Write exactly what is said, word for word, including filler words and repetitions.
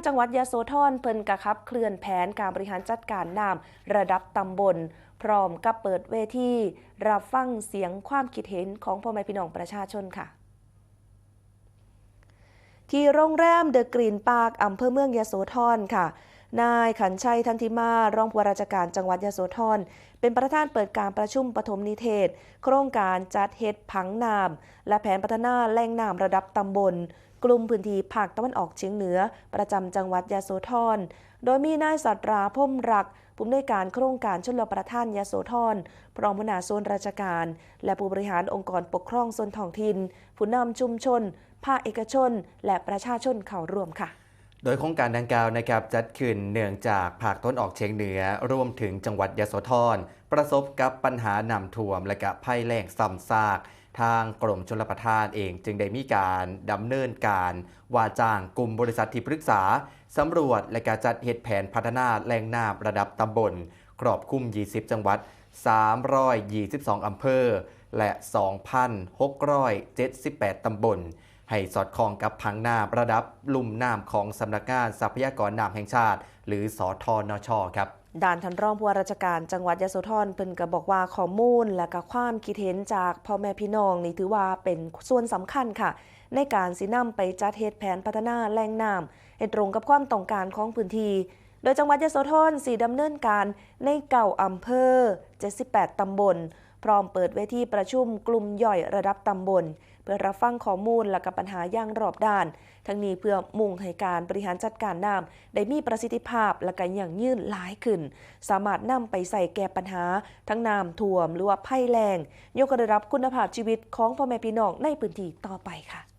จังหวัดยโสธรเพิ่นกะขับเคลื่อนแผนการบริหารจัดการน้ำระดับตำบล พร้อมกับเปิดเวทีรับฟังเสียงความคิดเห็นของพ่อแม่พี่น้องประชาชนค่ะ ที่โรงแรมเดอะกรีนปาร์ค อำเภอเมืองยโสธรค่ะ นายขันชัย ทันทิมา รองผู้ว่าราชการจังหวัดยโสธร เป็นประธานเปิดการประชุมปฐมนิเทศ โครงการจัดเฮ็ดผังน้ำและแผนพัฒนาแหล่งน้ำระดับตำบล กลุ่มพื้นที่ภาคตะวันออกเฉียงเหนือ ประจำจังหวัดยโสธร โดยมีนายศาสตรา พรหมรักษ์ ผู้อำนวยการโครงการชลประทานยโสธร พร้อมหัวหน้าส่วนราชการ และผู้บริหารองค์กรปกครองส่วนท้องถิ่น ผู้นำชุมชน ภาคเอกชน และประชาชนเข้าร่วมค่ะ โดยโครงการดังกล่าวนะครับจัดขึ้นเนื่องจากภาคตะวันออกเฉียงเหนือ รวมถึงจังหวัดยโสธร ประสบกับปัญหาน้ำท่วมและกะภัยแล้งซ้ำซาก ทางกรมชลประทานเองจึงได้มีการดำเนินการว่าจ้างกลุ่มบริษัทที่ปรึกษาสำรวจและกะจัดเฮ็ดแผนพัฒนาแหล่งน้ำระดับตำบล ครอบคลุม ยี่สิบ จังหวัด สามร้อยยี่สิบสอง อำเภอ และ สองพันหกร้อยเจ็ดสิบแปด ตำบล ให้สอดคล้องกับผังน้ำระดับลุ่มน้ำของสำนักงานทรัพยากรน้ำแห่งชาติ หรือ สทนช ครับ ด้านท่านรองผู้ว่าราชการจังหวัดยโสธรเพิ่นก็บอกว่าข้อมูลและก็ความคิดเห็นจากพ่อแม่พี่น้องนี่ถือว่าเป็นส่วนสำคัญค่ะ ในการสินำไปจัดเฮ็ดแผนพัฒนาแหล่งน้ำให้ตรงกับความต้องการของพื้นที่ โดยจังหวัดยโสธรสิดำเนินการในเก้าอำเภอ เจ็ดสิบแปด ตำบล พร้อมเปิดเวทีประชุมกลุ่มย่อยระดับตำบล เพื่อรับฟังข้อมูลและกับปัญหาอย่างรอบด้าน ทั้งนี้เพื่อมุ่งให้การบริหารจัดการน้ำได้มีประสิทธิภาพและก็ยั่งยืนหลายขึ้น สามารถนำไปใส่แก้ปัญหาทั้งน้ำท่วมหรือว่าภัยแล้ง ยกระดับคุณภาพชีวิตของพ่อแม่พี่น้องในพื้นที่ต่อไปค่ะ